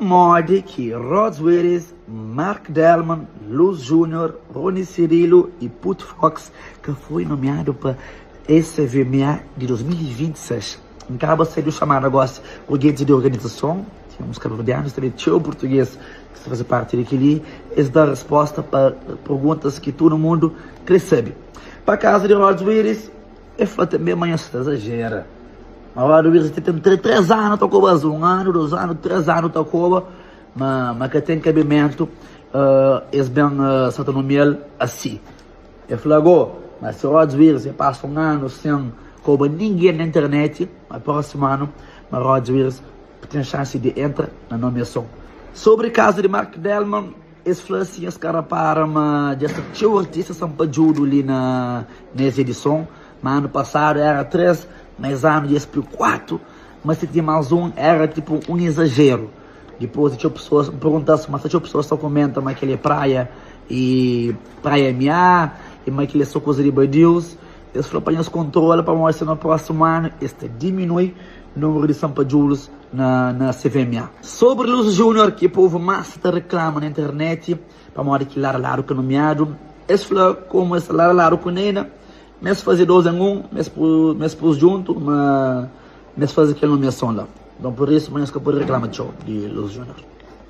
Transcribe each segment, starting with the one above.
Pamodi ki Rod Willis, Mark Delman, Luz Junior, Rony Cirilo y Put Fox ka foi nomiadu pa SVMA di 2026? N kaba sai di xamada gosi ku gentis di organizason, tinha uns kabuverdianus tanbe txeu purtuges ki sta faze parti di kel-li, es da resposta pa perguntas ki tudu mundu kre sabe. Pa kazu di Rod Willis, E fla tanbe ma nhos ta zajera. Ma ora di ta ten 3 anu ta koba as, 1 anu, 2 anu, 3 anu ta koba, ma ma ka ten kabimentu es ben sa ta nomia-l asi. E fla go, ma si Rod Wheels e pasa un anu sen koba ningen na internet, ma prosimu anu ma Rod Wheels ten xansi di entra na nomiason. Sobri kazu di Mark Delman, Es fla si es ka rapara ma dja sta txeu artista sanpadjudu li na nes edison, ma anu pasadu era 3, ma es anu dja es pui 4, ma si tinha mas un era tipo un izajeru. Dipos di txeu pesoas, N pergunta-s ma sta txeu pesoas ta komenta ma kel-li é praia e praia MA e ma kel-li é so kuza di badius. Es fla pa nhos kontrola pamodi si no prósimu anu es ta diminui númeru di sanpadjudus na na CVMA. Sobri Luz Junior ki povu mas ta reklama na internet pamodi ki lar ladu ka nomiadu, es fla komu es ta lar ladu ku Neyna, ma es faze 2 en 1, ma es ma es pus djuntu, ma ma es faze kel nomiason la. Nton pur isu ma nhos ka pode reklama txeu di Luz Junior.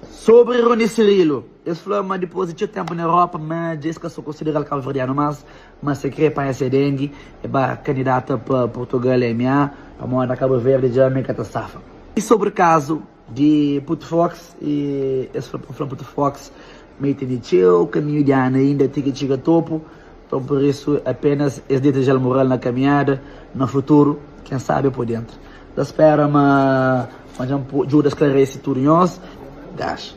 Sobri Rony Cirilo, es fla ma dipos di txeu tempu na Europa ma dja es ka sa konsideral kabuverdianu mas, Ma se kre panha se dengue e ba kandidata pa Portugal MA pamodi na Cabo Verde dja mi ka ta safa. E sobri kazu di Puto Fox e es fla fla Puto Fox ma e tene txeu kaminhu di anda inda ti ki txiga topu nton pur isu apenas es dizejal mural na kaminhada na futuru ken sabi e pode entra. Ta spera ma ma dja N djuda sklaresi tudu nhos. Gax.